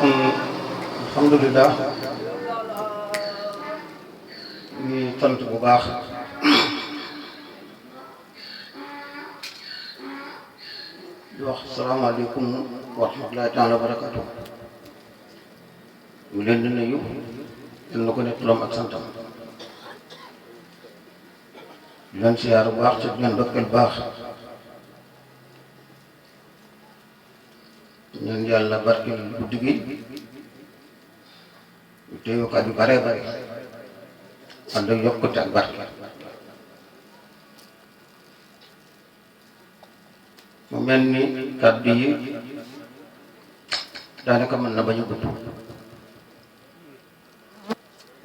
alhamdulillah ñu sant bu baax di wax salaamaaleykum wa rahmatullahi taala wa barakatuh ñu leen di nuyu yal na ko ne turam ak santam di leen siyaar bu baax ci di leen dokkeel baax ñaan yàlla barkeel guddi gi ñu teewukaat yu bare bare ànd ak yokkute ak barke mu mel ni kàddu yi daanaka mën na bañ a gudd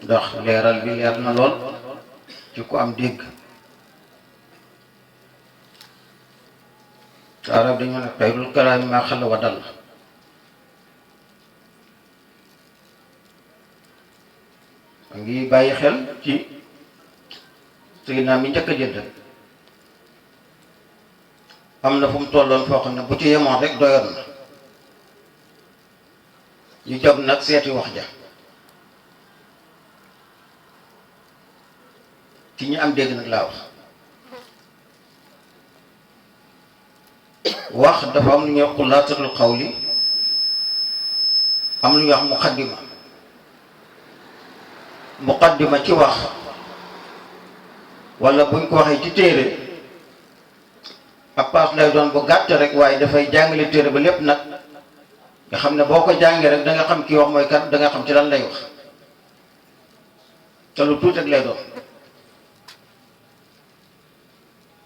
ndax leeral bi leer na lool ci ku am dégg te arab dañu ne xayrul kalaami maa xalla wa dal a ngi bàyyi xel ci Seydina mi njëkk a jënd am na fu mu tolloon foo xam ne bu ci yemoon rek doyoon na ñu jóg nag seeti wax ja ci ñi am dégg nag laa wax dafa am lu ñuy wax xulaasatul xawli am lu ñuy wax muqaddima ci wax wala buñ ko waxee ci téere ab paas lay doon bu gàtt rek waaye dafay jàngale téere ba lépp nag nga xam ne boo ko jàngee rek da nga xam kii wax mooy kan da nga xam ci lan lay wax te lu tuuti rek lay doon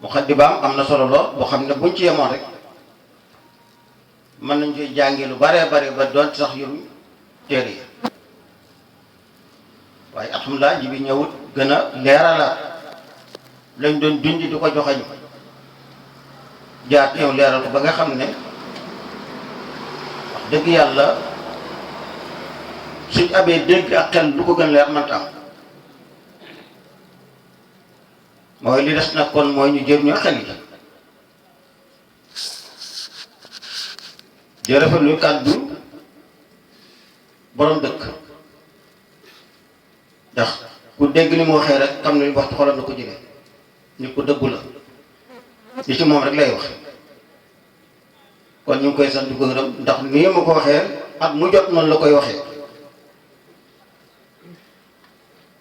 muqaddimaam am na solo lool boo xam ne buñ ci yemoon rek mën nañ koy jàngee lu baree bare ba doon sax yu téere yi waaye alhamdulilah ji bi ñëwut gën a leeralaat lañ doon dund di ko joxañ jaar ñëw leeral ko ba nga xam ne wax dëgg yàlla suñ amee dégg ak xel lu ko gën leer mënta am mooy li des nag kon mooy ñu jëriñoo xel yi jërëfal lu kàddu borom dëkk ndax ku dégg ni mu waxee rek xam ne li wax ci xolam na ko jëlee nit ko dëggu la li ci moom rek lay wax kon ñu ngi koy sant di ko gërëm ndax nii ma ko waxee at mu jot noonu la koy waxee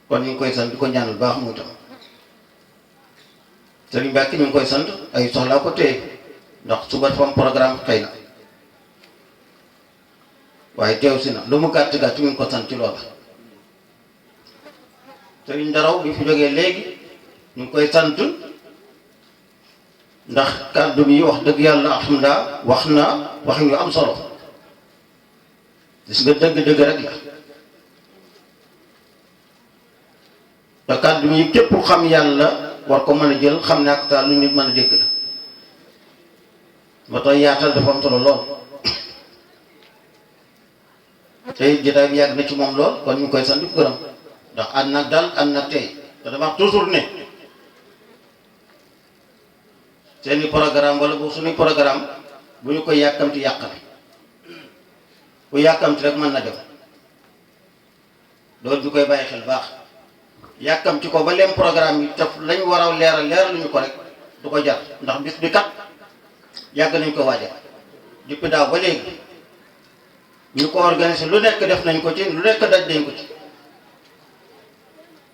kon ñu ngi koy sant di ko ñaanal baax mu tam Sëriñ Mbàkke ñu ngi koy sant ay soxlaa ko téye ndax suba dafa am programme xëy na waaye teew si na lu mu gàtt gàtt ñu ngi ko sant ci loolu Sëriñ Daraw bi fi jógee léegi ñu ngi koy sant ndax kàddu bi wax dëgg yàlla alhamdulilah wax na waxin yu am solo gis nga dëgg-dëgg rek la te kàddu yi képp xam yàlla war ko mën a jël xam ne ak taal lu nit mën a dégg la ba tax yaatal dafa am solo lool te jotaay bi yàgg na ci moom lool kon ñu ngi koy sant di ko gërëm ndax ànd nag dal ànd nag tey te dama wax toujours ne seeni programme wala bu suñuy programme bu ñu koy yàkkamti yàqal bu yàkkamti rek mën na dem loolu ñu koy bàyyi xel baax yàkkamti ko ba leen programme yi te lañ war a leeral lu ñu ko rek du ko jar ndax bis bi kat yàgg nañ ko waajal depuis daaw ba léegi ñu ko organiser lu nekk def nañ ko ci lu nekk daj nañ ko ci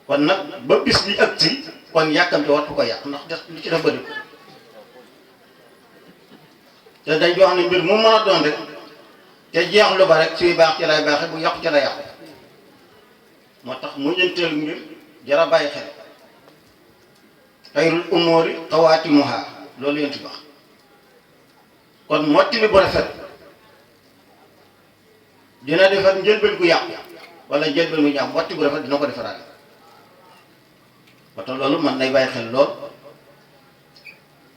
kon nag ba bis bi ëpp si kon yàkkamti wartu ko yàq ndax des li ci def bëri te dañ wax ne mbir mu mën a doon rek te jeex lu ba rek suy baax ci lay baaxe bu yàqu ci la yàqu moo tax mu ñeenteelu mbir jara bàyyi xel xayrul umuri xawaatimuha loolu yéen ci baax kon mottali bu rafet dina defar njëlbeen gu yàqu wala njëlbeen gu ñaaw mottali bu rafet dina ko defaraat ba tax loolu man nay bàyyi xel lool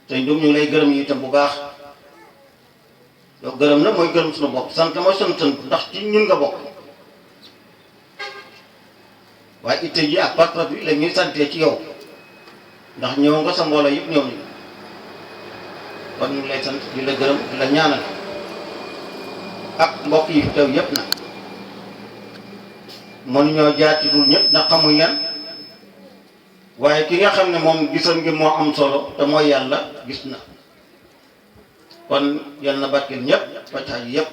te ñoom ñu ngi lay gërëm yi itam bu baax yow gërëm na mooy gërëm suñu bopp sant mooy sant ndax ci ñun nga bokk waaye itte ji ak partenaire bi la ñuy santee ci yow ndax ñëw nga sa mbooloo yëpp ñëw nañu kon ñu ngi lay sant di la gërëm di la ñaanal ak mbokk yi fi teew yëpp nag mënuñoo jaar ci tur ñëpp ndax xamuñ leen waaye ki nga xam ne moom gisam ngi moo am solo te mooy yàlla gis na kon yal na barkeel ñëpp paccax yi yëpp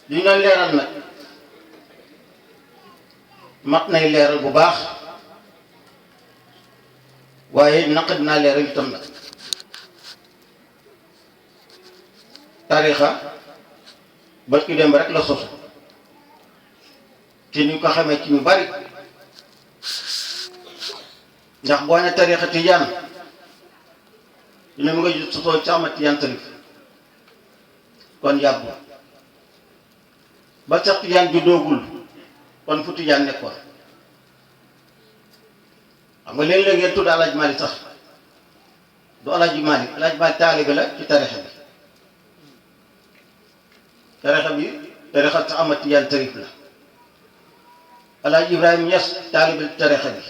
li ñu doon leeral nag mat nay leeral bu baax waaye naqat naa leeral itam nag tarixa barki dem rek la sosu ci ñu ko xamee ci ñu bari ndax boo ne tarixa tijaan dina mu nga sosoo ci Ahmad Tijaan Sarif kon yàggu ba sax tijaan juddoogul kon fu tijaan nekkoon xam nga léeg-léeg ngeen tudd Alaaji Maalik sax du Alaaji Maalik taalibe la ci tarixa bi tarixa sax Ahmad Tijaan Sarif la Alaaji Ibrahima Ñas taalibe ci tarixa bi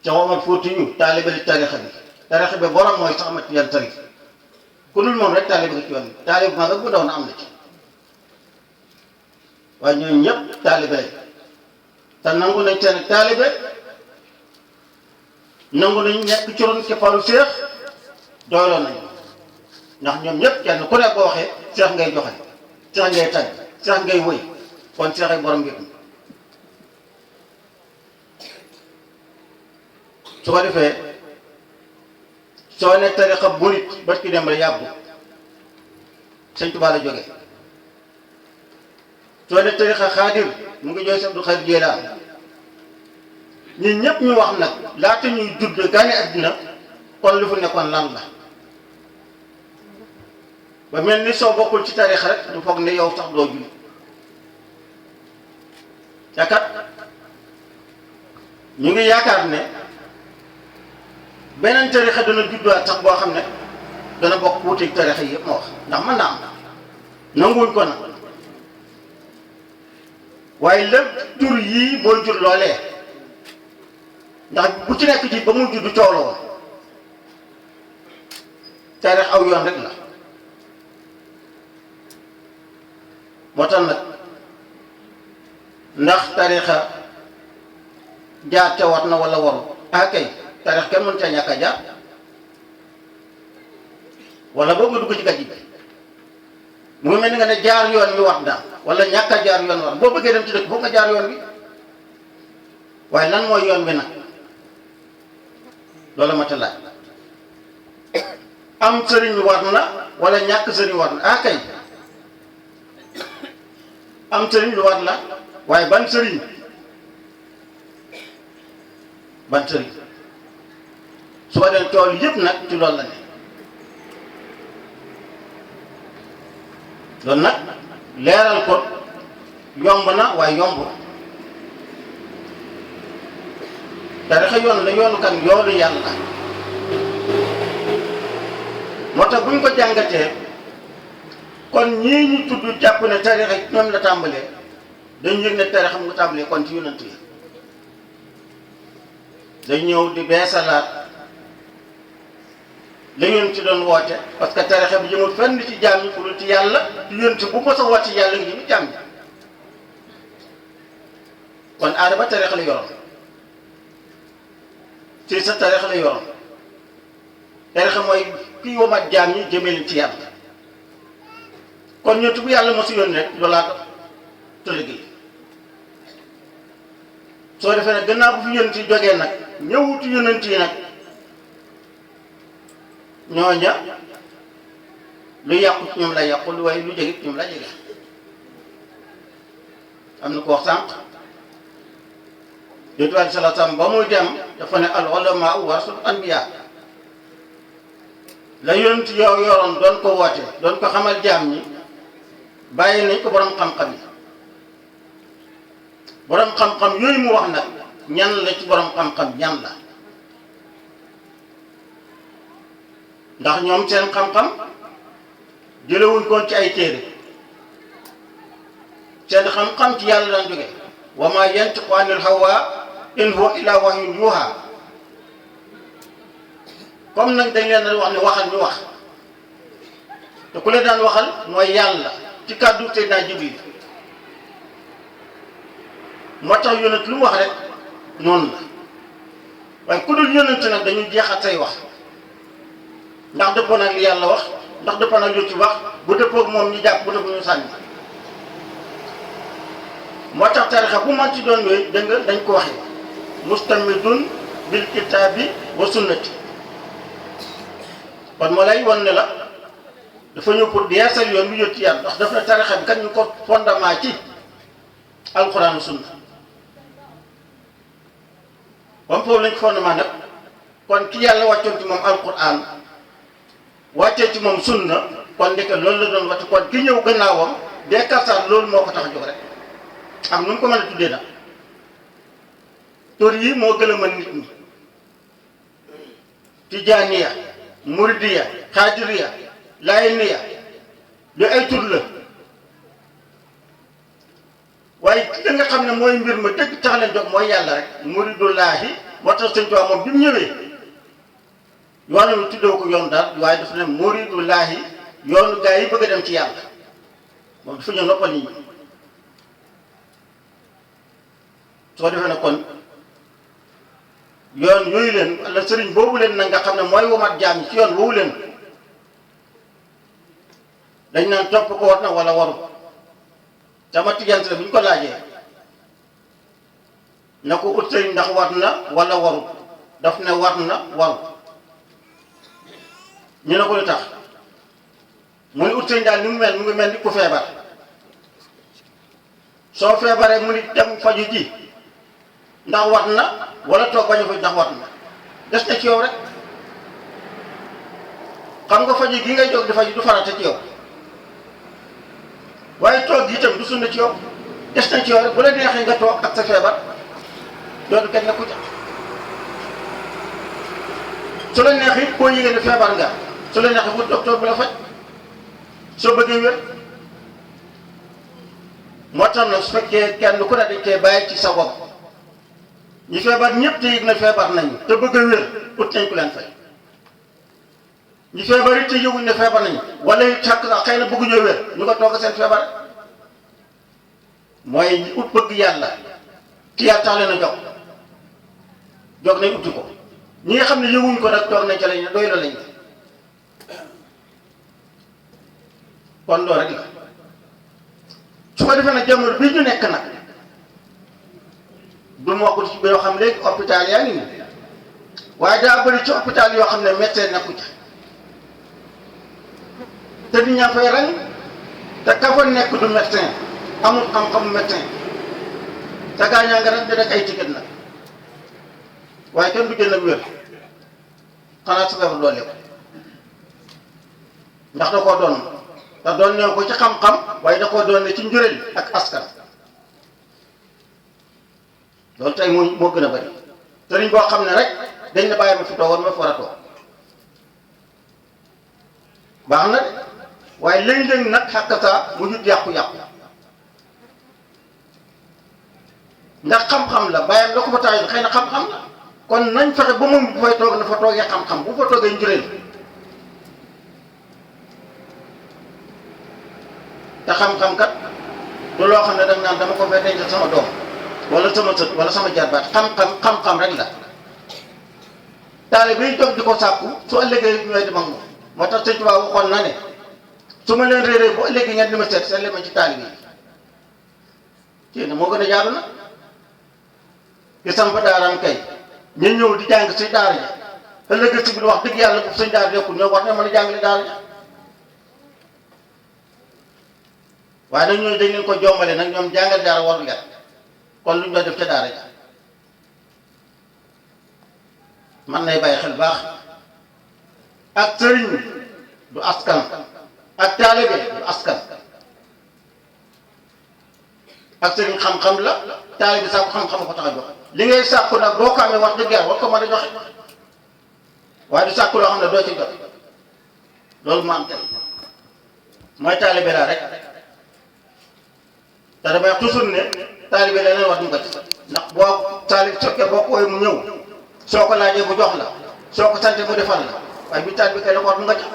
Cheikh Omar Foutiyou taalibe ci tarixa bi tarixa bi borom mooy sax Ahmad Tijaan Sarif ku dul moom rek taalibe nga ci yoon bi taalibe maa nga bu ndaw na am na ci waaye ñooñu ñëpp taalibe lañ te nangu nañ seen taalibe nangu nañ nekk ci ron keppaaru seex doyloo nañu ndax ñoom ñëpp kenn ku nekk boo waxee seex ngay joxe seex ngay tagg seex ngay wëy kon seex ay borom ngir su ko defee soo ne tarixa murit ba ki dem rek yàbbu Sëñ Tuubaa la jógee soo ne tarixa xaadir mu ngi jooy Seex Abdul Xaadir Jilaan ñun ñëpp ñu wax nag laata ñuy judd gane àddina kon lu fu nekkoon lan la ba mel ni soo bokkul ci tarixa rek ñu foog ne yow sax doo julli yaakaar ñu ngi yaakaar ne beneen tarixa dana judduwaat sax boo xam ne dana bokk wuuteeg tarixa yi yëpp ma wax ndax mën naa am nanguwuñ ko nag waaye lépp jur yii mooy jur loolee ndax bu ci nekk ci ba mu juddu coow la woon tarix aw yoon rek la moo tax nag ndax tarixa jaar ca war na wala waru kay tarix kenn mën ca ñàkk a jaar wala boobu nga dugg ci gàjj bi mu ngi mel ni nga ne jaar yoon wi war na wala ñàkk a jaar yoon war boo bëggee dem ci dëkk foog nga jaar yoon wi waaye lan mooy yoon wi nag loolu ma ta laaj am sëriñ war na wala ñàkk sëriñ war na kay am sëriñ lu war la waaye ban sëriñ su ko dee tool yëpp nag ci loolu la ne loolu nag leeral ko yomb na waaye yomb tarixa yoon la yoonu kan yoonu yàlla moo tax bu ñu ko jàngatee kon ñii ñu tudd jàpp ne tarixa ñoom la tàmbalee dañ yëg ne tarixa mu nga tàmbalee kon ci yonent yi dañ ñëw di beesalaat la yoon ci doon woote parce que tarixa bi jëmul fenn ci jaam ñi fu dul ci yàlla ci yoon ci bu mos a woote yàlla ngi jëm jaam ñi kon aadama tarixa la yoroon ci sa tarixa la yoroon tarixa mooy kii womat jaam ñi jëmee leen ci yàlla kon ñun bu yàlla mosu yoon rek loolaa tëlëgi soo defee nag gannaaw bu fi yonent yi jógee nag ñëwutu yonent yi nag ñooña lu yàqu ci ñoom la yàqu lu waaye lu jege ci ñoom la jege am na ko wax sànq yonent bi sallallahu alayhi wasallam ba muy dem dafa ne al ulama warasul anbiya la yonent yow yoroon doon ko woote doon ko xamal jaam ñi bàyyi nañ ko borom xam-xam yi borom xam-xam yooyu mu wax nag ñan la ci borom xam-xam ñan la ndax ñoom seen xam-xam jëlewuñ ko ci ay téere seen xam-xam ci yàlla daan jóge wa ma yantiqu anil hawa in huwa illa wahyun yuha comme nag dañ leen wax ne waxal ñu wax te ku leen daan waxal mooy yàlla ci kàddu Seydina Jibril moo tax yonent lu mu wax rek noonu la waaye ku dul yonent nag dañuy jeexal say wax ndax dëppoo nag li yàlla wax ndax dëppoo nag lu ci wax bu dëppoo moom ñu jàpp bu dëppoo ñu sànni moo tax tarixa bu man ci doon yooyu dégg nga dañ ko waxee mustamidun bil kitaabi wa sunnati kon moo lay wan ne la dafa ñëw pour di yeesal yoon lu yót ci yàlla ndax daf na tarixa bi kat ñu ko fondement ci alxuraan sunna bam foofu lañ ko fondement nag kon ki yàlla wàccoon ci moom alxuraan wàccee ci moom sunna kon ndeke loolu la doon wàcc kon ki ñëw gannaawam des karsaat loolu moo ko tax a jóg rek ak nu mu ko mën a tuddee nag tur yi moo gën a mën nit ñi tijaaniya muridiya xaadiriya laayeniya lu ay tur la waaye ki nga xam ne mooy mbir ma dëgg tax leen jóg mooy yàlla rek muridullaahi moo tax sëñ Tuubaa moom bi mu ñëwee yoonu mi tuddoo ko yoon daal waaye dafa ne muridullaahi yoonu gaa yi bëgg a dem ci yàlla moom dafa ñëw noppal nit ñi soo defee ne kon yoon yooyu leen walla sëriñ boobu leen nag nga xam ne mooy womat jaam yi ci yoon woowu leen dañ naan topp ko war na wala waru sama tigante la bu ñu ko laajee na ko ut sëriñ ndax war na wala waru daf ne war na waru ñu ne ko lu tax mu ni ut sëriñ daal ni mu ngi mel ni ku feebar soo feebaree mu ni dem faju ji ndax war na wala toog bañ a faj ndax war na des na ci yow rek xam nga faju gi ngay jóg di faju du farata ci yow waaye toog gi itam du sunna ci yow des na ci yow rek bu la neexee nga toog ak sa feebar loolu kenn ku ca su la neexee koo yëgee ne feebar nga su la neexee wut docteur bu la faj soo bëggee wér moo tax nag su fekkee kenn ku ne dañ koy bàyyi ci sa bopp ñi feebar ñëpp te yëg na feebar nañu te bëgg a wér ut nañ ku leen fay ñi feebar it te yëguñ ne feebar nañu wala xàq sax xëy na bëgguñoo wér ñu ko toog seen feebar mooy ñi ut bëgg yàlla ci yàlla tax leen a jog nañ utti ko ñi nga xam ne yëguñ ko nag toog nañ ca lañ doy la lañ kon loolu rek la su ko defee nag jamono bii ñu nekk nag du ma wax ci yoo xam léegi hôpital yaa ngi nii waaye daa bëri ci hôpital yoo xam ne médecin nekku ca te nit ñaa fay rang te ka fa nekk du médecin amul xam-xamu médecin te gaañaa nga rek di rek ay ticket nag waaye kenn du génn ak wér xanaa su feebar doole ko ndax da koo doon te doon ne ko ci xam-xam waaye da koo doon ne ci njureel ak askan loolu tey moo gën a bari sëriñ boo xam ne rek dañ na bàyyi ma fi toogoon ma fi war a toog baax na de waaye léeg-léeg nag xàkkataa mu jut yàqu-yàqu ndax xam-xam la bàyyam la ko fa tax xëy na xam-xam la kon nañ fexe ba moom bu fay toog na fa toogee xam-xam bu fa toogee njureel te xam-xam kat du loo xam ne danga naan dama ko fay denc sama doom wala sama sët wala sama jarbaat xam-xam rek la taalibe yi jóg di ko sàkku su ëllëgee ñooy dem ak moom moo tax Sëñ Tuubaa waxoon na ne su ma leen réeree bu ëllëgee ngeen di ma seet leen ma ci taalibe yi téena moo gën a jaadu na ki samp daaraam kay ñu ñëw di jàng si daara ja ëllëgee si biir wax dëgg yàlla bu sëñ daara yokkul ñoo war na mën a jàngale daara ja waaye nag ñooñu dañ leen ko jombale nag ñoom jàngal daara warul leen kon lu ñu doon def ca daara ja man nay bàyyi xel baax ak sëriñ du askan ak taalibe du askan ak sëriñ xam-xam la taalibe sàkku xam-xam ko tax a jox li ngay sàkku nag boo ko amee wax dëgg yàlla war ko mën a joxe waaye du sàkku loo xam ne doo ci jot loolu mu am tey mooy taalibe laa rek te damay wax toujours ne taalibe la leen wax ñu ko ci ndax boo taalibe sokkee boo koy mu ñëw soo ko laajee bu jox la soo ko sante mu defal la waaye bi taalibe kay la ko wax mu nga jox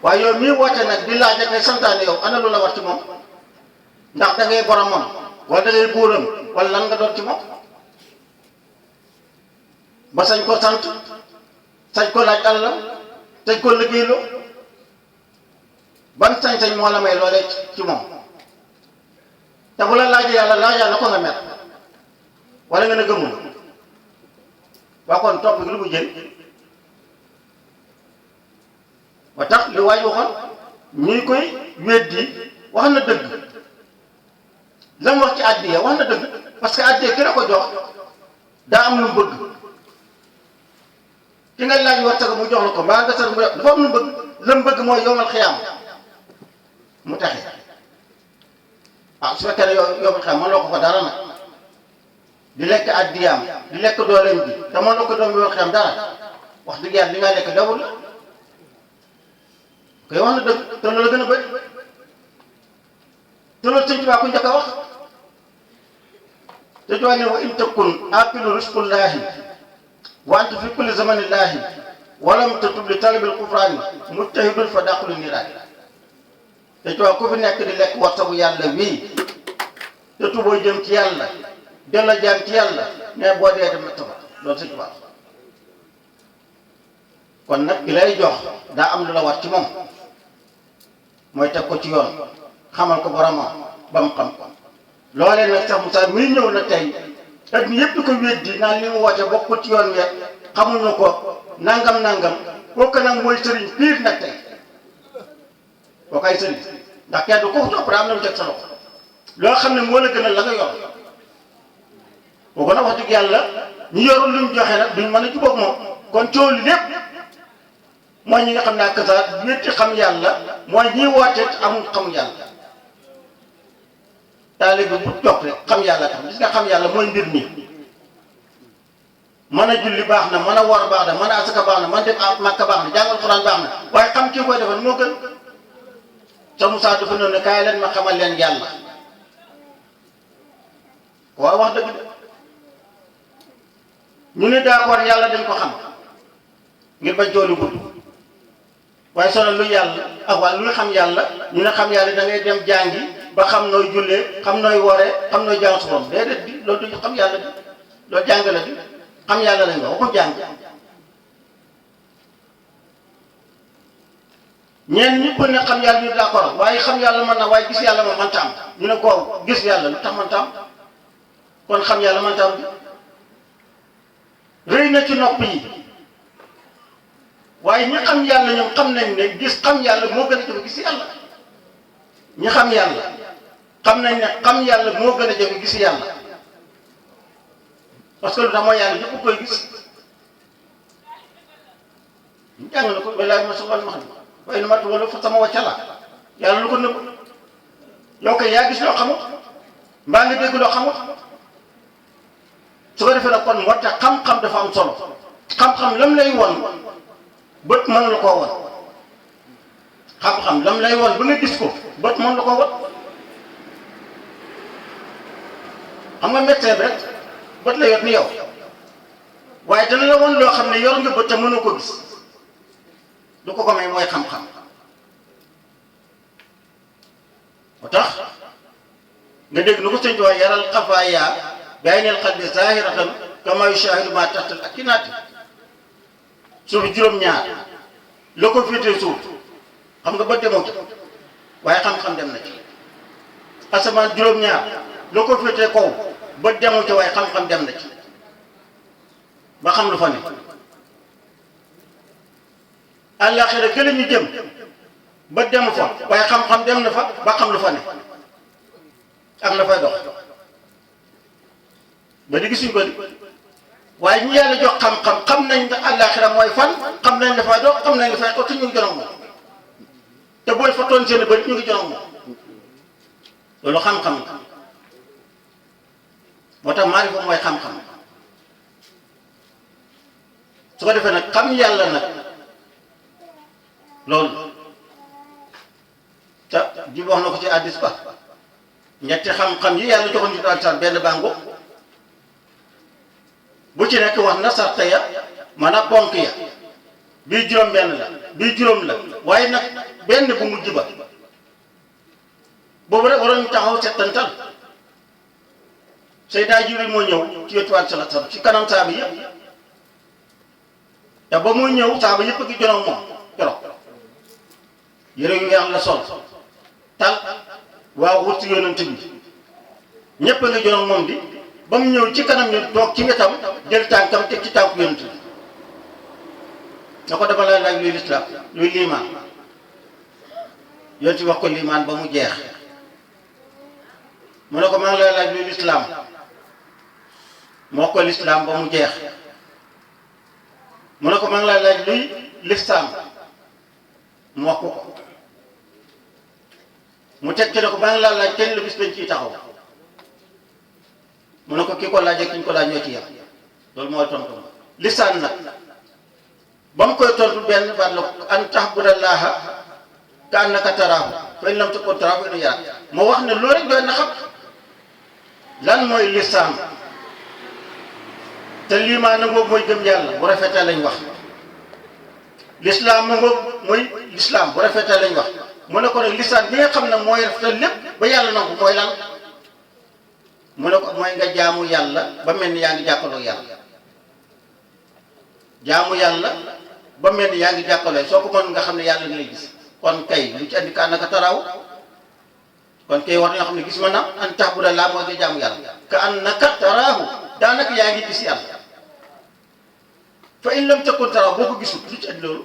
waaye yow mii woote nag di laaj ak ngay santaane yow ana lu la war ci moom ndax da ngay boromam wala da ngay buuram wala lan nga doon ci moom ba sañ ko sant sañ ko laaj alalam sañ ko liggéeyloo ban sañ-sañ moo la may loolee ci moom te bu la laajee yàlla laajaa na ko nga mer wala nga ne gëmul waa kon topp gi lu mu jël ba tax li waaj waxoon ñuy koy weddi wax na dëgg la mu wax ci àddiya wax na dëgg parce que àddiya ki la ko jox daa am lu mu bëgg ki nga laaj warta ko mu jox la ko mbaa nga sar mu dafa am lu mu bëgg la mu bëgg mooy yowmal xiyaam mu taxe su fekkee ne yowmal xiyaam mën loo ko dara nag di lekk àddiyaam di lekk dooleem bi te mën loo ko doom yowmal xiyaam dara wax dëgg yàlla li nga lekk dawul la koy wax na dëgg te loolu gën a bëri te loolu sëñ Tuubaa ku njëkk a wax te Tuubaa ne wa in takun aqilu risqullahi wa anta fi kulli zamanillahi walam tatub li talabil kufraani mujtahidun fa daqulu niiraani te Tuubaa ku fi nekk di lekk wartabu yàlla wii te tuboo jëm ci yàlla delloo jaam ci yàlla ne boo dee dem na tabax loolu sëñ Tuubaa kon nag ki lay jox daa am lu la war ci moom mooy teg ko ci yoon xamal ko boromam ba mu xam ko loolee nag sax Moussa muy ñëw na tey ak ni yëpp di ko weddi naan li mu woote bokkul ci yoon wet xamuñu ko nangam kooku nag mooy sëriñ piir nag tey kooku ay sëriñ ndax kenn du ko topp daa am na mu teg sa loxo loo xam ne moo la gën a la nga yor kooku nag wax dëgg yàlla ñu yorul lu mu joxe nag duñ mën a jubóog moom kon coow li lépp mooy ñi nga xam ne ak sa wétti xam yàlla mooy ñi woote amul xam yàlla taalibe bu jox rek xam yàlla tax gis nga xam yàlla mooy mbir mi mën a julli baax na mën a woor baax na mën a asaka baax na mën dem Makka baax na jàngal Alxuraan baax na waaye xam kii koy defal moo gën sa Moussa dafa noonu ne kaay leen ma xamal leen yàlla waaw wax dëgg de ñu ne d'accord yàlla dañ ko xam ngir bañ jooli gudd waaye sonal lu yàlla ak waa luy xam yàlla ñu ne xam yàlla da ngay dem jàngi ba xam nooy jullee xam nooy wooree xam nooy jàng su borom déedéet di loolu du xam yàlla di loolu jàng la di xam yàlla lañ wax waxu jàng ñeen ñi ko ne xam yàlla ñu d'accord waaye xam yàlla mën na waaye gis yàlla moom mënta am ñu ne ko gis yàlla lu tax mënta am kon xam yàlla mënta am rëy na ci nopp yi waaye ñi xam yàlla ñoom xam nañ ne gis xam yàlla moo gën a jafe gis yàlla ñi xam yàlla xam nañ ne xam yàlla moo gën a jafe gis yàlla parce que lu tax mooy yàlla ñëpp koy gis ñu jàng na ko walaay ma soxal ma xam waaye nu mat wala fa sama wàcca la yàlla lu ko nëbb yow kay yaa gis loo xamut mbaa nga dégg loo xamut su ko defee nag kon moo tax xam-xam dafa am solo xam-xam lam lay won bët mën la koo won xam-xam lam lay won ba nga gis ko bët mën la koo won xam nga médecin bi rek bët la yor ni yow waaye dana la won loo xam ne yor nga bët te mënoo ko gis lu ko may mooy xam-xam moo tax nga dégg nu ko sëñ Tuubaa yaral xafaaya baynal qalbi zaahiratan kama yushahidu ma tahtal akinaati suuf juróom-ñaar la ko féetee suuf xam nga ba demoo ci waaye xam-xam dem na ci asamaan juróom-ñaar la ko féetee kaw ba demoo ci waaye xam-xam dem na ci ba xam lu fa ne àllaaxira gën a ñu jëm ba demu fa waaye xam-xam dem na fa ba xam lu fa ne ak la fay dox ba di gisuñ ko di waaye ñu yàlla jox xam-xam xam nañ ne àllaaxira mooy fan xam nañ dafay dox xam nañ dafay dox te ñu ngi jonoog moom te booy fa toon seen bëri ñu ngi jonoog moom loolu xam-xam la moo tax maarifa mooy xam-xam su ko defee nag xam yàlla nag loolu te ji wax na ko ci hadiis ba ñetti xam-xam yi yàlla joxoon ñu daal sax benn bàngo bu ci nekk wax na sarte ya maanaam ponk ya bii juróom benn la bii juróom la waaye nag benn bu mujj ba boobu rek waroon ñu taxaw settantal Seydina Jibril moo ñëw ci wetuwaat sala sala ci kanam saaba yëpp te ba muy ñëw saaba yëpp a ngi jonoog moom keroog yére yu weex la sol tal waaw wut si yonent bi ñëpp a ngi jonoog moom di ba mu ñëw ci kanam ñu toog ci wetam jël tànkam teg ci tànku yonent bi na ko dama la laaj luy lislaam luy liimaan yonent bi wax ko liimaan ba mu jeex mu ne ko maa ngi lay laaj luy lislaam mu wax ko lislaam ba mu jeex mu ne ko maa ngi lay laaj luy lifsaam mu wax ko mu teg ci ne ko maa ngi lay laaj kenn lu bis dañ ciy taxaw mu ne ko ki ko laaj ak ki ñu ko laaj ñoo ci yem loolu mooy tontu lisaan nag ba mu koy tontu benn baat la an tahbudallaha ka annaka taraahu fa in lam takun taraahu fa innahu yaraak moo wax ne loolu rek doy na xam lan mooy lisaan te liimaan na boobu mooy gëm yàlla bu rafetee lañ wax lislaam na boobu mooy lislaam bu rafetee lañ wax mu ne ko nag lisaan bi nga xam ne mooy rafetal lépp ba yàlla nangu mooy lan mu ne ko mooy nga jaamu yàlla ba mel ni yaa ngi jàkkaloo yàlla jaamu yàlla ba mel ni yaa ngi jàkkaloo soo ko mën nga xam ne yàlla nga lay gis kon kay lu ci andi ka annaka taraahu kon kay war nañoo xam ne gis ma na an ta'budallaah mooy nga jaamu yàlla ka annaka taraahu daanaka yaa ngi gis yàlla fa in lam takun taraahu boo ko gisul lu ci andi loolu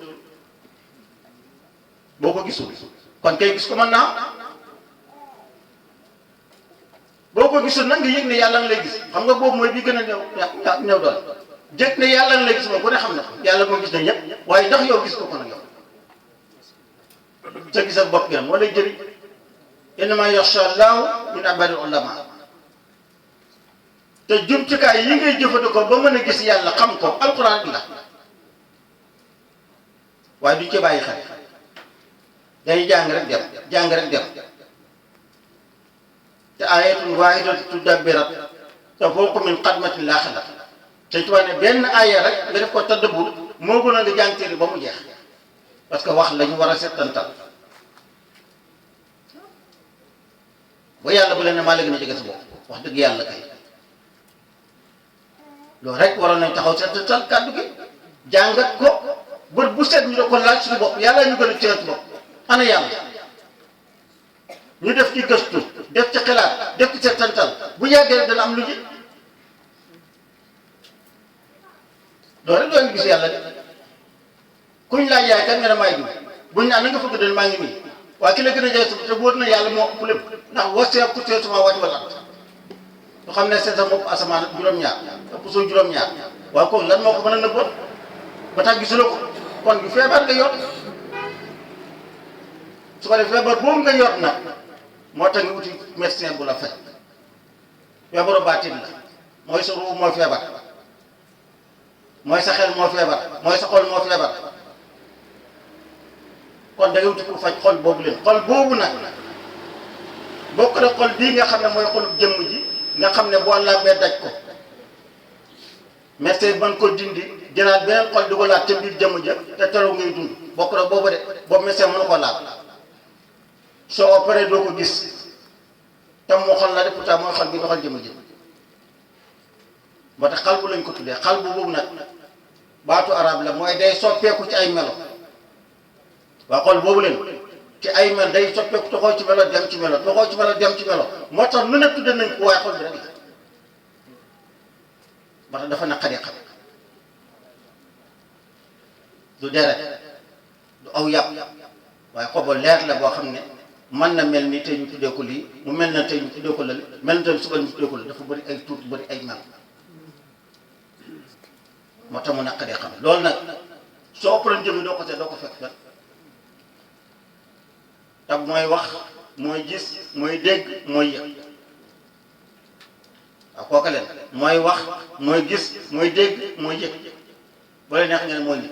boo ko gisul kon kay gis ko mën naa boo ko gisul nag nga yëg ne yàlla nga lay gis xam nga boobu mooy bi gën a ñëw doon jëkk ne yàlla nga lay gis moom ku ne xam na ko yàlla moo gis na ñëpp waaye ndax yow gis ko ko nag yow sa gis ak bopp gi moo lay jëriñ innamaa yaxsha llaaha min ibaadil ulamaa te jumtukaay yi ngay jëfandikoo ba mën a gis yàlla xam ko alxuraan bi la waaye duñ ci bàyyi xel dañuy jàng rek dem te aayatun waahidatun tudabbirat te fawqa min xadmatin laa xalat Sëñ Tuubaa ne benn aaya rek nga def ko tadabbur moo gën a nga jàng téere ba mu jeex parce que wax lañu war a settantal ba yàlla bu leen ne maa la gën a jege sa bopp wax dëgg yàlla kay loolu rek waroon nañ taxaw settantal kàddu gi jàngat ko bët bu set ñu da ko laaj suñu bopp yàlla ñu gën a teewat bopp ana yàlla ñu def ci gëstu def ci xalaat def ci settantal bu yàggee rek dana am lu ji loolu rek doon gis yàlla de kuñ laaj yaay kan nga ne maay diw buñ naan na nga fëgg den maa ngi nii waaye ki la gën a jaay te wóor na yàlla moo ëpp lépp ndax wasee ku see sama wàcc wala ñu xam ne seen sa bopp asamaan juróom-ñaar ëpp soo juróom-ñaar waaye kooku lan moo ko mën a nëbboon ba tax gisuloo ko kon bu feebar nga yor su ko defee feebar boobu nga yor nag moo tax nga uti médecin bu la faj feebaru baatin la mooy sa ruu mooy feebar mooy sa xel moo feebar mooy sa xol moo feebar kon da ngay wuti ku faj xol boobu leen xol boobu nag bokk na xol bii nga xam ne mooy xolub jëmm ji nga xam ne boo làmbee daj ko médecin ban ko dindi jëlaat beneen xol di ko laat ca biir jëmm ja te teru ngay dund bokk na boobu de boobu médecin mënu ko laal soo opéré doo ko gis te moo xol la de pourtant mooy xol bi doxal jëmm ji moo tax xal bu lañ ko tuddee xal bu boobu nag baatu arab la mooy day soppeeku ci ay melo waa xol boobu leen ci ay mel day soppeeku toxoo ci melo dem ci melo toxoo ci melo dem ci melo moo tax lu ne tudde nañ ko waaye xol bi rek la moo tax dafa naqari xam du deret du aw yàpp waaye xobo leer la boo xam ne mën na mel ni tey ñu tuddee ko lii mu mel na tey ñu tuddee ko lële mel na tey suba ñu tuddee ko lële dafa bëri ay tuut bëri ay mel moo tax mu naqaree xam loolu nag soo ëppaloon jëm doo ko seet doo ko fekk fekk te mooy wax mooy gis mooy dégg mooy yëg waaw kooka leen mooy wax mooy gis mooy dégg mooy yëg boo leen neex nga ne mooy nit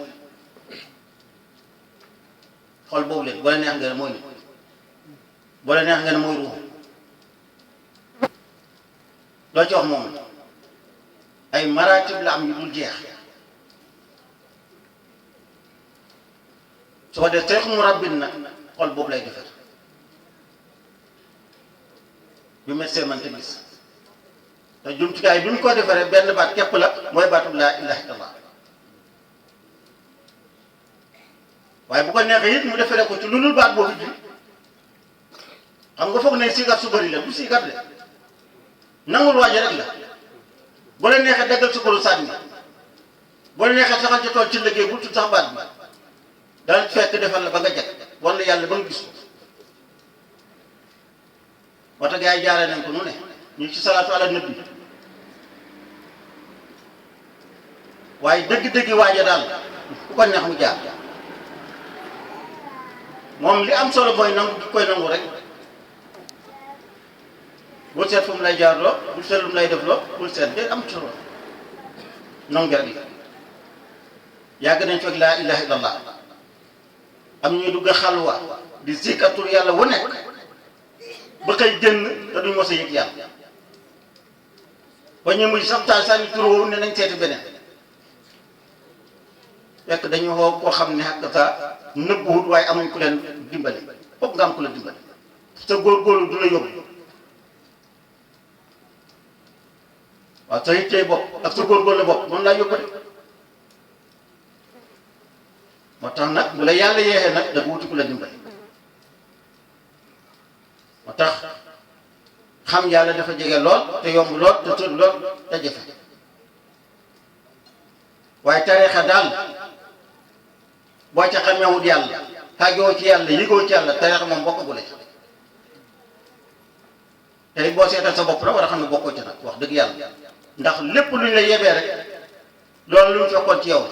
xol boobu leen boo leen neex nga ne mooy nit boo leen neex nga ne mooy ruux loo ci wax moom ay maratib la am yu dul jeex su ko def seex mu rabbin nag xol boobu lay defar bi médecin man te gis te jumtukaay bi mu ko defaree benn baat képp la mooy baatu laa ilaha illallah waaye bu ko neexee it mu defaree ko ci lu dul baat boobu ji xam nga foog ne sigar su bëri la du sigar de nangul waaje rek la bu la neexee daggal sukaru sànni bu la neexee saxal ci tool ci liggéey bu tudd sax baat bi dana fekk defal la ba nga jag wala yàlla ba nga gis ko moo tax gars yi jaaree nañ ko nu ne ñu ci salaatu ala nabi waaye dëgg-dëgg waaja daal ku ko neex mu jaar moom li am solo mooy nangu di koy nangu rek bul seet fu mu lay jaarloo bul seet lu mu lay defloo bul seet de am solo nangu rek la yàgg nañ fekk laa ilaha illallah am ñuy dugg xalwa di zikkatul yàlla wu nekk ba koy génn te duñ mos a yëg yàlla ba ñu muy sax taal sànni tur woowu ne nañ seeti beneen fekk dañu woo koo xam ne xàq saa nëbbuwut waaye amuñ ku leen dimbali foog nga am ku la dimbali sa góorgóorlu du la yóbbu waaw sa yittey bopp ak sa góorgóorlu bopp noonu laa yóbbu de moo tax nag bu la yàlla yeexee nag da nga wuti ku la dimbali moo tax xam yàlla dafa jege lool te yomb lool te tër lool te jafe waaye tariixa daal boo ca xamewut yàlla xàggoo ci yàlla yëgoo ci yàlla tariixa moom bokkagul ci tey boo seetal sa bopp rek war a xam ne bokkoo ci nag wax dëgg yàlla ndax lépp luñ la yebee rek loolu lu ñu fekkoon ci yow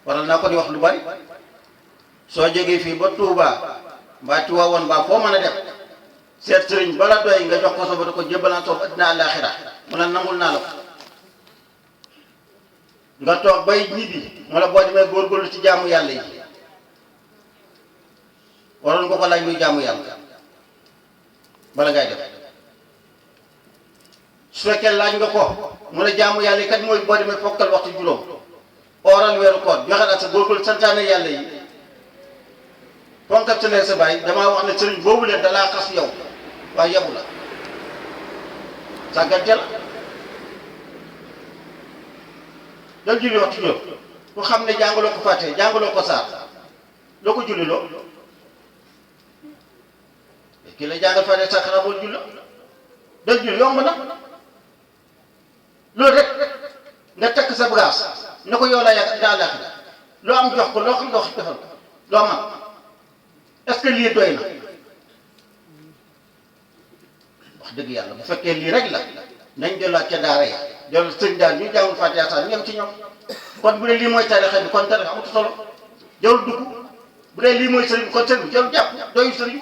waral naa ko di wax lu bari soo jógee fii ba Touba mbaa Tiwaawan mbaa foo mën a def seet sëriñ bala doy nga jox ko sa ba ko jébbalaan soof addina àllaaxira mu la nangul naa la ko nga toog bay ñibbi mu la boo demee góorgóorlu ci jaamu yàlla yi waroon nga ko laaj luy jaamu yàlla bala ngay def su fekkee laaj nga ko mu la jaamu yàlla yi kat mooy boo demee fokkal waxtu juróom ooral weeru koor joxe ak sa góorgóorlu santaane yàlla yi fonkal sa lee sa baay damaa wax ne sëriñ boobu leen dalaa xas yow waaye yebu la sàggante la dal julli waxtu juróom ku xam ne jàngaloo ko fàtte jàngaloo ko saar loo ko julli loo kii la jàngal fàtte saar xanaa boo julli dal julli yomb na loolu rek nga takk sa bagage ne ko yow laa yàgg daa làkk loo am jox ko loo xam loo defal ko loo man est-ce que lii doy na wax dëgg yàlla bu fekkee lii rek la nañ delluwaat ca daara ya dellu sëñ daal ñu jàngul Fatiha sax ñoom ci ñoom kon bu dee lii mooy tarixa bi kon tarixa amatu solo jarul dugg bu dee lii mooy sëriñ kon sëriñ jarul jàpp doyu sëriñ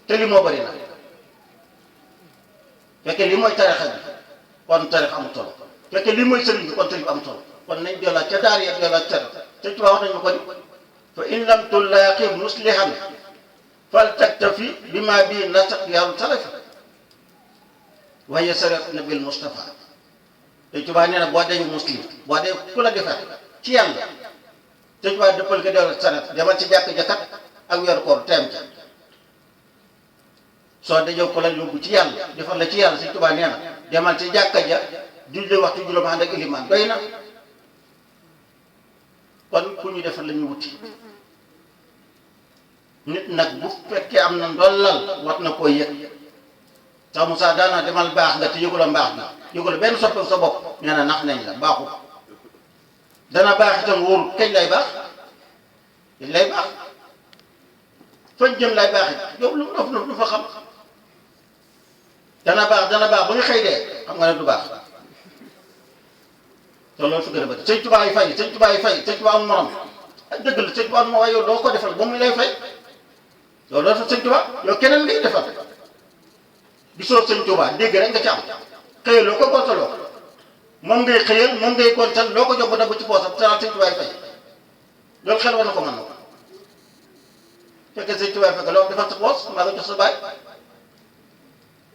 te lii moo bëri na fekkee lii mooy tarixa bi kon tarixa amatu solo fekkee lii mooy sëriñ bi kon sëriñ bi amatu solo kon nañ delluwaat ca daara ya delluwaat ca sëñ Tuubaa wax nañ ma ko ni fa in lam tulaaqi muslihan fal taktafi bima bi nasaq yaaru salafi waaye saret nabil Mustafa te Tuubaa nee na boo dee muslim boo dee ku la defar ci yàlla te Tuubaa dëppal ko dellu saret demal ci jàkk jakat ak weeru koor teem ca soo dajoo ko la yóbbu ci yàlla defar la ci yàlla si Tuubaa nee na demal ci jàkka ja julli waxtu juróom ànd ak ilimaan doy na kon ku ñu defar la ñu wuti nit nag bu fekkee am na ndollal war na koo yëg sax Moussa daana demal baax nga te yëgula mbaax bi yëgula benn soppeeku sa bopp nee na nax nañ la baaxul dana baax itam wóorul kañ lay baax kañ lay baax fañ jëm lay baax it yow lu fa xam dana baax ba nga xëy dee xam nga ne du baax te loolu fi gën a bëri sëñ Tuubaa yi fay sëñ Tuubaa am morom ak dëgg la sëñ Tuubaa am morom waaye yow doo ko defal ba muy lay fay yow loolu fa sëñ Tuubaa yow keneen ngay defal gisoo sëñ Tuubaa dégg rek nga ci am xëyaloo ko gontaloo ko moom ngay xëyal moom ngay gontal loo ko jox ba dagg ci poosam te sëñ Tuubaa yi fay loolu xel war na ko mën na ko fekkee sëñ Tuubaa yi fekk loo defal sa poos maa nga jox sa baay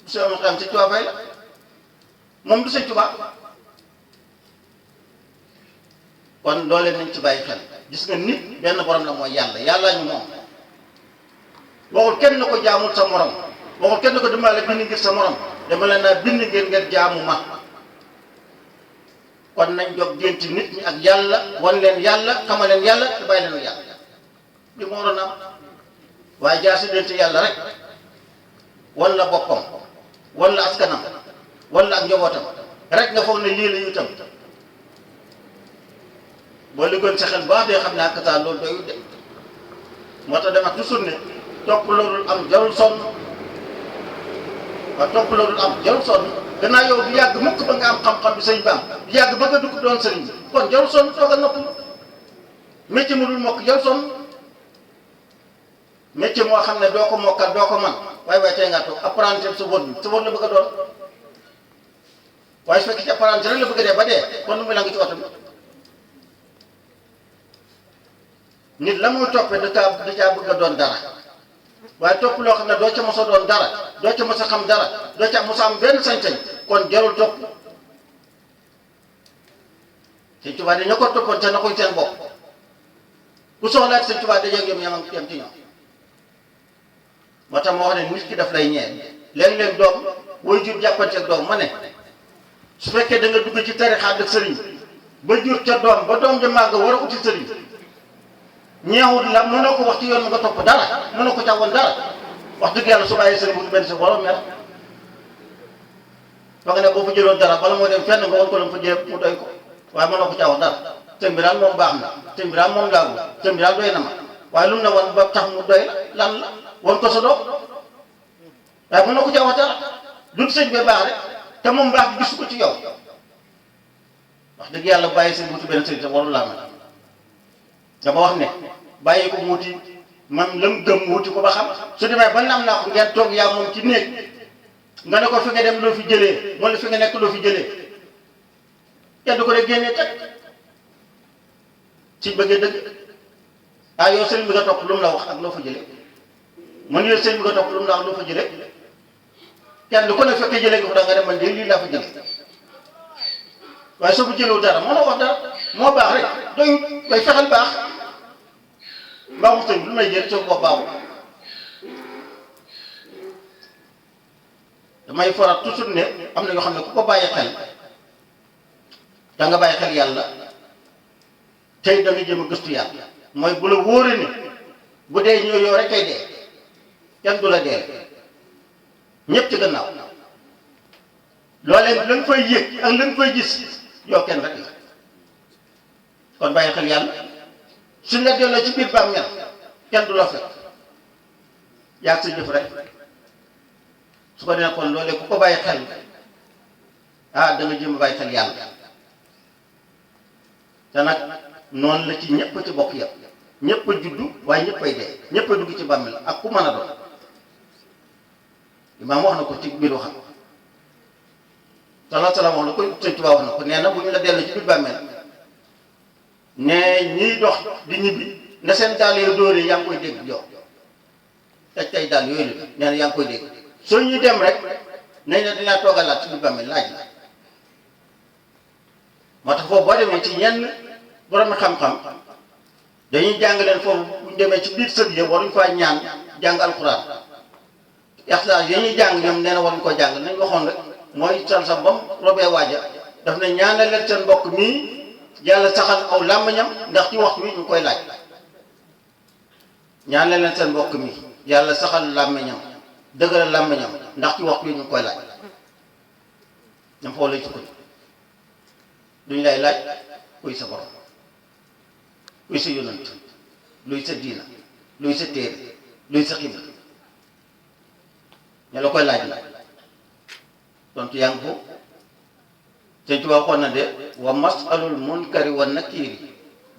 bu soo ma xam sëñ Tuubaa fay la moom du sëñ Tuubaa kon loolee nañ ci bàyyi xel gis nga nit benn borom la mooy yàlla ñu moom waxul kenn na ko jaamul sa morom waxul kenn na ko dimbale bi ni ngir sa morom dama leen a bind ngeen jaamu ma kon nañ jóg dénti nit ñi ak yàlla wan leen yàlla xamal leen yàlla te bàyyi leen yàlla li moo waroon am waaye jaasi dénti yàlla rek wan la boppam wan la askanam wan la ak njabootam rek nga foog ne lii la itam boo liggoon sa xel baax dee xam ne ak saa loolu doyul de moo tax dama toujours ne topp loolu am jarul sonn waaw topp loolu am jarul sonn gannaaw yow du yàgg mukk ba nga am xam-xam bi sëñ bi am du yàgg ba nga dugg doon sëriñ bi kon jarul sonn toogal nopp métier mu dul mokk jarul sonn métier moo xam ne doo ko mokkal doo ko man waaye tey ngaa toog apprenti sa wóor la bëgg a doon waaye su fekkee ci apprenti rek la bëgg a dee ba dee kon nu muy la nga ci oto bi nit la muy toppee da caa bëgg a doon dara waaye topp loo xam ne doo ca mos a doon dara doo ca mos a xam dara doo ca mos a am benn sañ-sañ kon jarul topp Sëñ Tuubaa dañu ko toppoon te na koy seen bopp ku soxlaat Sëñ Tuubaa dajeeg yom yam ci ñoom moo tax ma wax ne nit ki daf lay ñee léeg-léeg doom booy jur jàppanteeg doom ma ne su fekkee da nga dugg ci tarixa ak sëriñ ba jur ca doom ba doom ja màgg war a uti sëriñ ñeewul la mënoo ko wax ci yoon nga topp dara mënoo ko càwoon dara wax dëgg yàlla su bàyyi sëriñ bu benn sa borom mer fa nga ne boo fa jëloon dara bala moo dem fenn nga won ko lam fa jëlee mu doy ko waaye mënoo ko càwoon dara sëñ bi daal moom baax na sëñ bi daal moom laagu sëñ bi daal doy na ma waaye lu mu ne woon ba tax mu doy lan la won ko sa doom waaye mënoo ko càwoon dara dut sëñ bi baax rek te moom baax bi gisu ko ci yow wax dëgg yàlla bàyyi sëñ wuti benn sëriñ sa warul laa mel dama wax ne bàyyi ko wuti man lam gëm wuti ko ba xam su demee ba nam naa ko ngeen toog yaa moom ci néeg nga ne ko fi nga dem loo fi jëlee wala fi nga nekk loo fi jëlee kenn du ko dee génnee teg ci bëggee dëgg ah yow sëriñ bi nga topp lu mu la wax ak loo fa jëlee man yow sëriñ bi nga topp lu mu la wax loo fa jëlee kenn du ko ne fekkee jëlee nga fa da nga dem man de lii laa fa jëlee waaye soo ko jëlewu dara moo la wax dara moo baax rek doyul bay fexeel baax mbaaxu sëñ lu may jël soo ko baaxul damay faral toujours ne am na yoo xam ne ku ko bàyyi xel da nga bàyyi xel yàlla tey da nga jëm a gëstu yàlla mooy bu la wóoree ni bu dee ñëw yow rek kay dee kenn du la dee ñëpp ci gannaaw loolee la nga fay yëg ak la nga fay gis yow kenn rek la kon bàyyi xel yàlla suñ la delloo ci biir bàmmeel kenn du la fekk yaa sa jëf rek su ko defee kon loolee ku ko bàyyi xel ah da nga jëm a bàyyi xel yàlla te nag noonu la ci ñëpp ci bokk yëpp ñëpp a juddu waaye ñëpp ay dee ñëpp a dugg ci bàmmeel ak ku mën a doon imaam wax na ko ci biir waxam sallallahu alayhi wa sallam wax na ko Sëñ Tuubaa wax na ko nee na bu ñu la delloo ci biir bàmmeel ne ñiy dox di ñibbi na seen dàll yooyu dóoree yaa ngi koy dégg yow taj tay dàll yooyu la nee na yaa ngi koy dégg soo ñuy dem rek nañ ne dinaa toogalaat ci biir bàmmeel laaj la moo tax foofu boo demee ci ñenn borom xam-xam dañuy jàng leen foofu bu ñu demee ci biir sëg yi waruñ faa ñaan jàng alxuraan ixlaas yi ñuy jàng ñoom nee na waruñ ko jàng nañ waxoon rek mooy sal sa bam robee waaja daf ne ñaanal leen seen mbokk mii yàlla saxal aw làmmiñam ndax ci waxtu wi ñu koy laaj ñaanal leen seen mbokk mi yàlla saxal làmmiñam dëgëral làmmiñam ndax ci waxtu wi ñu koy laaj ñam foofu lay sukkandiku duñ lay laaj kuy sa borom kuy sa yonant luy sa diina luy sa téere luy sa xibla ña la koy laaj la tontu yaa ngi ko Sëñ Tuubaa waxoon na de wa masalul munkari wa nakiri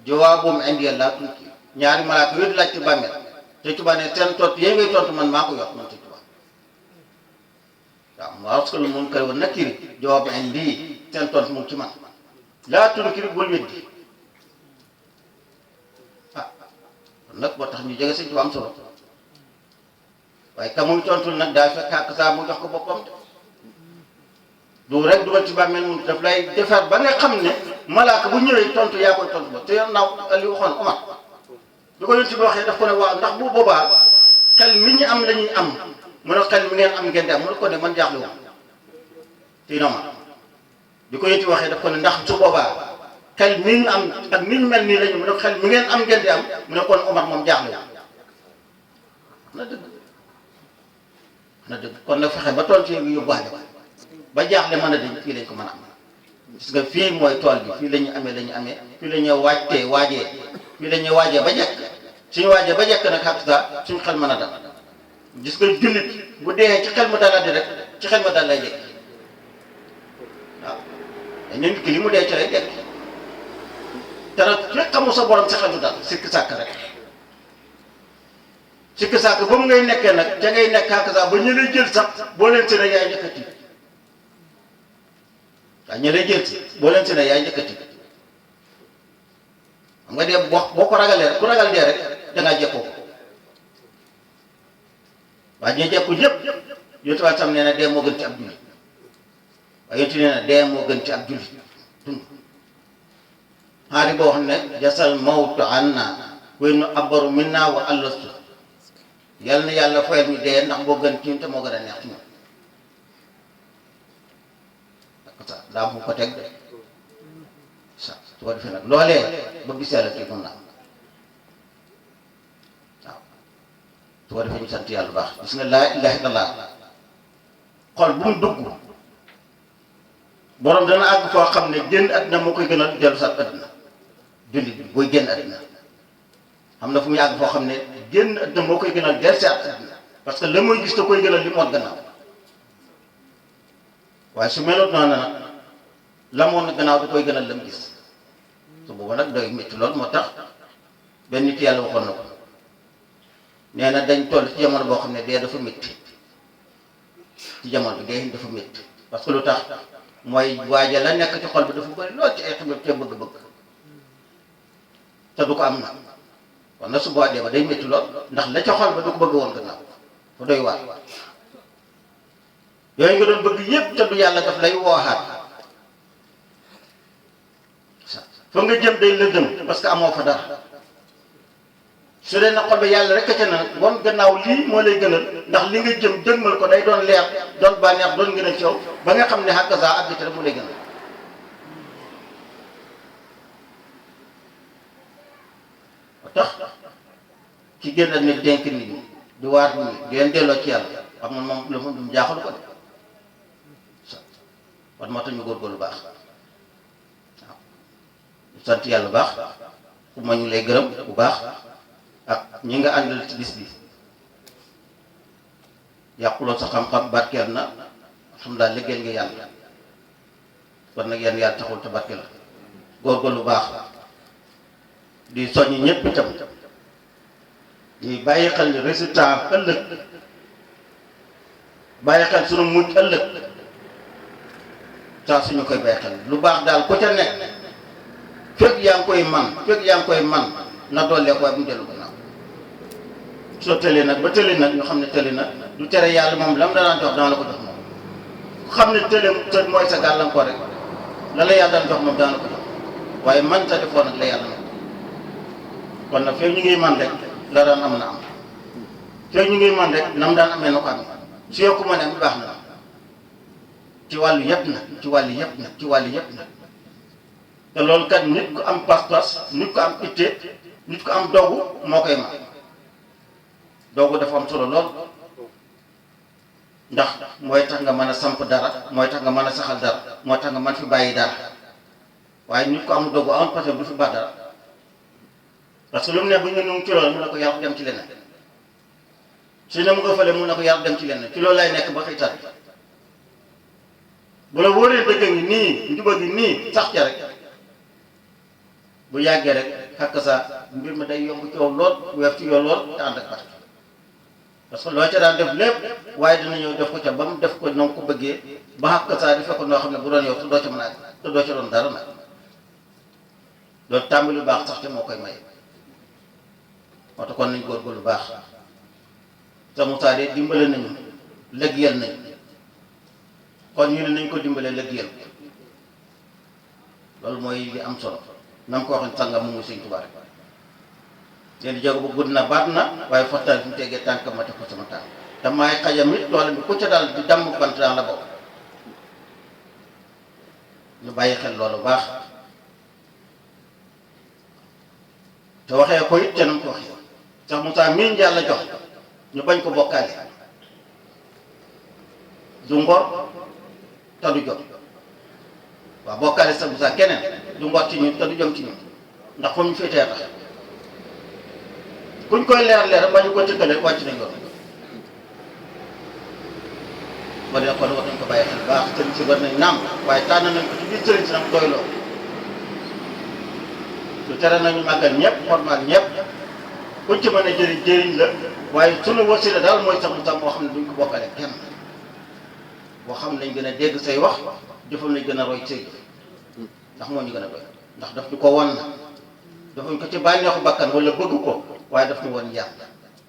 jawaabum indiya laa tunkir ñaari malaaka yooyu di laaj ci bàmmeel Sëñ Tuubaa ne seen tontu yéen ngay tontu man maa ko yor man Sëñ Tuubaa waaw masalul munkari wa nakiri jawaabum indiya seen tontu mu ngi ci man laa tunkir bul weddi ah kon nag boo tax ñu jege Sëñ Tuubaa am solo waaye ka muy tontul nag daa fekk ak saa mu jox ko boppam du rek dugal ci bàmmeel mu daf lay defar ba nga xam ne malaaka bu ñëwee tontu yaa koy tontu ba te naaw li waxoon Omar bi ko yonent bi waxee daf ko ne waaw ndax bu boobaa xel mi ñu am la ñuy am mu ne xel mi ngeen am ngeen di am mu ne ko ne man jaaxle woon ci nooma di ko yëti waxee daf ko ne ndax su boobaa xel mi ñu am ak ni ñu mel nii lañu mu ne xel mi ngeen am ngeen di am mu ne kon Omar moom jaaxle na dëgg na dëgg kon nag fexe ba tool ci yóbbuwaale ba jaaxle mën a dañ fii lañ ko mën a am gis nga fii mooy tool bi fii la ñu amee fii la ñu waajee fii la ñuy waajee ba jekk suñu waajee ba jekk nag xam sa suñu xel mën a dal gis nga jullit bu dee ci xel mu daladi rek ci xel ma dal lay jekk waaw dañ nit ki li mu dee ci lay jekk te nag fekk xamu sa borom sa xel du dal sikki sàkk rek sikki sàkk ba mu ngay nekkee nag ca ngay nekk ak sax ba ñu lay jël sax boo leen si ne yaay njëkkati waaw ñu lay jël si boo leen si ne yaay njëkkati xam nga dee boo ko ragalee ku ragal dee rek dangaa jekkoo ko waaye ñu jekku ñëpp yonent bi tam nee na dee moo gën ci ab jullit waaye yonent nee na dee moo gën ci ab jullit dund xaari boo xam ne jasal mawtu anna way nu abaru minna wa allastu yal na yàlla fayal ñu dee ndax moo gën ci ñun te moo gën a neex ci ñun ak daa mu ko teg de sa su ko defee nag loolee ba gis yàlla kii mun na am waaw su ko defee ñu sant yàlla bu baax gis nga laa ilaha illallah xol bu mu dugg borom dana àgg foo xam ne génn àddina moo koy gën a dellu sax àddina jullit bi booy génn àddina xam na fu muy àgg foo xam ne génn àddina moo koy gën a dellu si àddina parce que la muy gis da koy gën a li moon gannaaw waaye su meloon noonu nag la moon gannaaw da koy gën a lam gis su booba nag doy métti lool moo tax benn nit yàlla waxoon na ko nee na dañ toll ci jamono boo xam ne dee dafa métti ci jamono bi dee dafa métti parce que lu tax mooy waaja la nekk ci xol bi dafa bëri lool ci ay xibir te bëgg-bëgg te du ko am na kon nag su boobaa dee ba day métti lool ndax la ca xol ba du ko bëgg woon gannaaw fa doy waar yooyu nga doon bëgg yépp te du yàlla daf lay wooxaat fa nga jëm day lëndëm parce que amoo fa dara su dee na xol ba yàlla rek ca na woon gannaaw lii moo lay gënal ndax li nga jëm jëmmal ko day doon leer doon bànneex doon ngën a ci yow ba nga xam ne hakaza ak te mu lay gënal ba tax ci génn ak nit dénk nit ñi di waat nit ñi di leen delloo ci yàlla xam nga moom la mu dum jaaxalu ko de wan moo tax ñu góorgóorlu baax waaw sant yàlla bu baax ku ma ñu lay gërëm bu baax ak ñi nga àndal ci bis bi yàquloo sa xam-xam barkeel na alhamdulilah liggéeyal nga yàlla kon nag yenn yàlla taxul te barkeel la góorgóorlu baax di soññ ñëpp itam di bàyyi xel ni résultat ëllëg bàyyi xel sunu mujj ëllëg saa suñu koy bàyyi xel lu baax daal ku ca nekk fekk yaa ngi koy man na dollee ko waaye bu mu dellu gannaaw soo tëlee nag ba tëlee nag ñu xam ne tëlee nag du tere yàlla moom lam la daan jox dana la ko jox moom ku xam ne tëlee mooy sa gàllankoor rek la la yàlla daan jox moom dana la ko jox waaye man ta defoon nag la yàlla nag kon nag fekk ñu ngi man rek la daan am na am fekk ñu ngi man rek nam daan amee na ko amee su yokku ma ne am baax na ci wàllu yëpp nag ci wàllu yëpp nag te loolu kat nit ku am pas-pas nit ku am itte nit ku am dogu moo koy ma dogu dafa am solo lool ndax mooy tax nga mën a samp dara mooy tax nga mën a saxal dara moo tax nga mën fi bàyyi dara waaye nit ku am dogu am pas-pas du fi baax dara parce que lu mu ne bu ñu nu ci loolu mun na ko yàlla dem ci leneen su ne mu nga fële mun na ko yàlla dem ci leneen ci loolu lay nekk ba xëytaat bu la wóoree dëgg ngi nii njuba gi nii sax ca rek bu yàggee rek xakk sa mbir mi day yomb ci yow lool weef ci yow lool te ànd ak barke parce que loo ca daan def lépp waaye dina ñëw def ko ca ba mu def ko noonu ko bëggee ba xakk saa di fekk noo xam ne bu doon yow te doo ca mën a te doo ca doon dara nag loolu tàmbali lu baax sax te moo koy may moo tax kon nañ góorgóorlu baax sa Moussa de dimbale nañu lëggeel nañ kon ñu ne nañ ko dimbalee lëggeel loolu mooy li am solo na ko waxee sàngam mu ngi Sëñ Tuubaa rek leen di jóg bu gudd na baat na waaye fottaal fi mu tegee tànk ma teg ko sama tànk te maay xajam it tool bi ku ca daal di damm bant daan la bokk ñu bàyyi xel loolu baax te waxee ko it te nam ko waxee sax Moussa miin yàlla jox ñu bañ ko bokkaale du ngor te du jot waaw bokkaale sax Moussa keneen du ngor ci ñun te du jom ci ñun ndax fa ñu féetee tax kuñ koy leer ba ñu ko tëkkale wàcc nañ yoon ba dee kon war nañ ko bàyyi xel baax sëriñ si war nañ naam waaye tànn nañ ko ci biir sëriñ si nag doyloo lu tere nañu màggal ñëpp formal ñëpp kuñ ci mën a jëriñ la waaye sunu wasila daal mooy sax mu sax moo xam ne duñ ko bokkale kenn boo xam ne lañ gën a dégg say wax jëfam lañ gën a roy say ndax moo ñu gën a doy ndax daf ñu ko won na dafuñ ko ci bànneexu bakkan wala bëgg ko waaye daf ñu won yàgg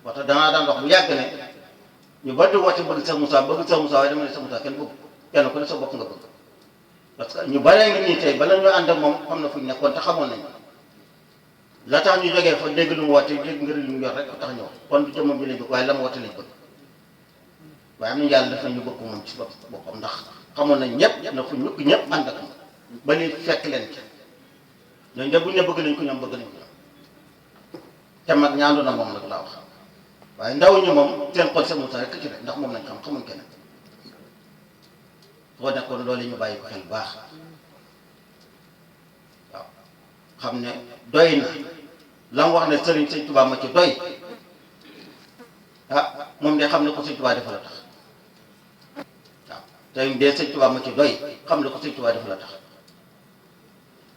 waxta danaa daan wax bu yàgg ne ñu bari di woote bëgg Cheikh Moussa waaye dama ne Cheikh Moussa kenn bëgg kenn ku ne sa bopp nga bëgg parce que ñu baree ngi nii tey bala ñu ànd ak moom xam na fu ñu nekkoon te xamoon nañ la tax ñu jógee fa dégg lu mu woote dégg ngir lu mu yor rek tax ñëw kon du jëmmam bi lañ bëgg waaye la mu woote lañ bëgg waaye am nañu yàlla def nañu bëgg moom ci boppam ndax xamoon nañ ñëpp na fu ñukk ñëpp ànd ak moom ba li fekk leen ci ñooñu de buñ ne bëgg nañ ko ñoom bëgg nañ ko te mag ñaandu na moom nag laa wax waaye ndaw ñi moom seen xol Cheikh Moussa rek ci rek ndax moom nañ xam xamuñ keneen soo nekkoon loolu ñu bàyyi ko xel baax waaw xam ne doy na la mu wax ne sëñ Tuubaa ma ci doy ah moom de xam ne ko sëñ Tuubaa dafa la tax waaw tey de sëñ Tuubaa ma ci doy xam ne ko sëñ Tuubaa dafa la tax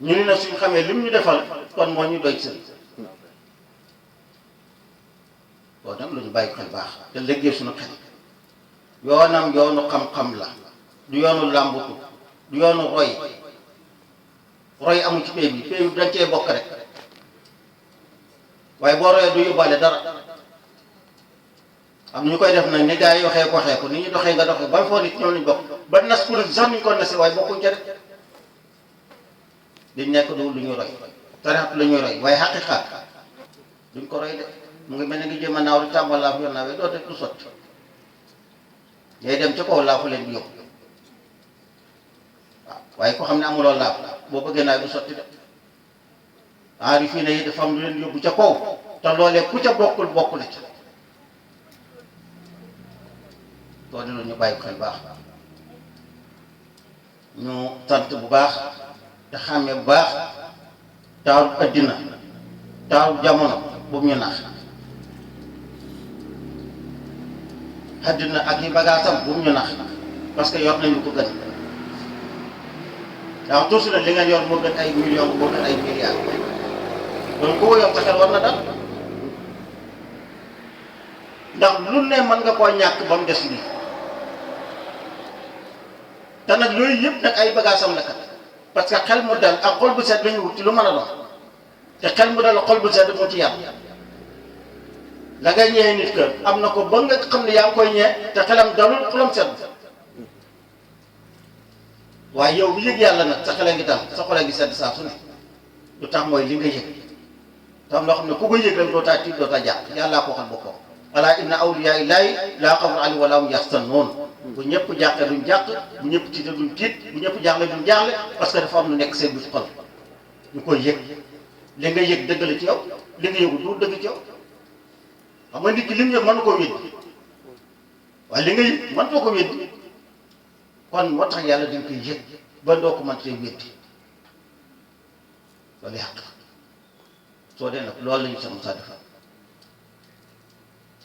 ñu ni nag suñ xamee lim ñu defal kon moo ñu doy sëriñ loolu nag lu ñu bàyyi xel baax te léegi suñu xel yoonam yoonu xam-xam la du yoonu làmbutu du yoonu roy amul ci pay bi dañ cee bokk rek waaye boo royee du yóbbaale dara am ñu koy def nag ni gars yi waxee ko ni ñu doxee nga doxee ba foo nit ñoo lañ bokk ba nas kuréel sax ñu ko nase waaye bokkuñ ca rek liñ nekk du lu ñu roy tarixat lu ñuy roy waaye xaqiqaat duñ ko roy de mu ngi mel ne ngi jéem a naaw di tàmbal laa fu yor naawee doo def du sotti ngay dem ca kaw laa fu leen di yóbbu waaw waaye ko xam ne amuloo laaf boo bëggee naa du sotti de aari fii ne yi dafa am lu leen yóbbu ca kaw te loolee ku ca bokkul la ca loolu la ñu bàyyi ko xel baax ñu sant bu baax te xàmmee bu baax taaru addina taaru jamono boobu ñu naax addina ak yi bagaasam bu mu ñu nax parce que yor nañu ko gën waaw toujours nag li ngeen yor moo gën ay millions moo gën ay milliards donc ku ko yor sa xel war na dal ndax lu ne mën nga koo ñàkk ba mu des lii te nag yooyu yëpp nag ay bagaasam la kat parce que xel mu dal ak xol bu sedd lañu wut ci lu mën a doon te xel mu dal ak xol bu sedd moo ci yàlla la ngay ñëwee nit kër am na ko ba nga xam ne yaa ngi koy ñëwee te xelam dalul xolam sedd waaye yow bu yëg yàlla nag sa xel ngi dal sa xol ngi sedd saa su ne lu tax mooy li nga yëg tam loo xam ne ku ko yëg rek doo taa tiit doo taa jàpp yàllaa ko waxal boppam alaa inna awliyaa illaahi laa xawfun alayhim wa laa hum yaxzanuun bu ñëpp jàqee duñ jàq bu ñëpp tiite duñ tiit bu ñëpp jaaxle duñ jaaxle parce que dafa am lu nekk seen biir xol ñu koy yëg li nga yëg dëgg la ci yow li nga yëgu du dëgg ci yow xam nga nit ki li mu yëg mën na koo weddi waaye li nga yëg mën too ko weddi kon moo tax yàlla dañ koy yëg ba doo ko mën see weddi loolu yàq soo dee nag loolu la ñu Cheikh Moussa defal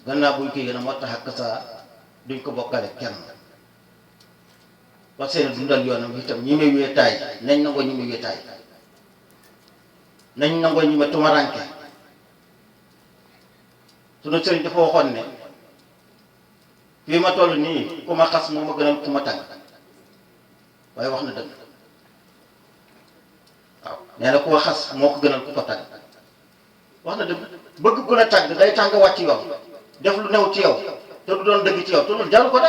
gannaaw buñ koy yéene moo tax ak saa duñ ko bokkale kenn parce que dundal yoonam itam ñi may wéetaay nañ nangoo ñi may wéetaay nañ nangoo ñi ma tumaranke sunu sëriñ dafa waxoon ne fii ma toll nii ku ma xas moo ma gënal ku ma tàgg waaye wax na dëgg waaw nee na ku ma xas moo ko gënal ku ko tàgg wax na dëgg bëgg ku la tàgg day tàng wàcc yoon def lu new ci yow te du doon dëgg ci yow te loolu jaru ko de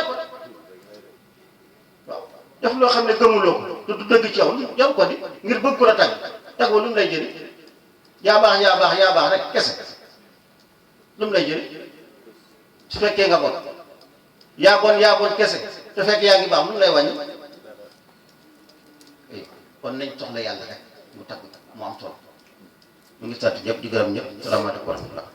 waaw def loo xam ne gëmuloo ko te du dëgg ci yow jaru ko di ngir bëgg ku la tàgg tàggoo lu mu lay jëriñ yaa baax rek kese lu mu lay jëriñ su fekkee nga bon yaa bon kese te fekk yaa ngi baax lu mu lay wàññi kon nañ soxla yàlla rek mu tagg mu am solo mu ngi sant ñëpp di gërëm ñëpp salaamaaleykum wa rahmatullah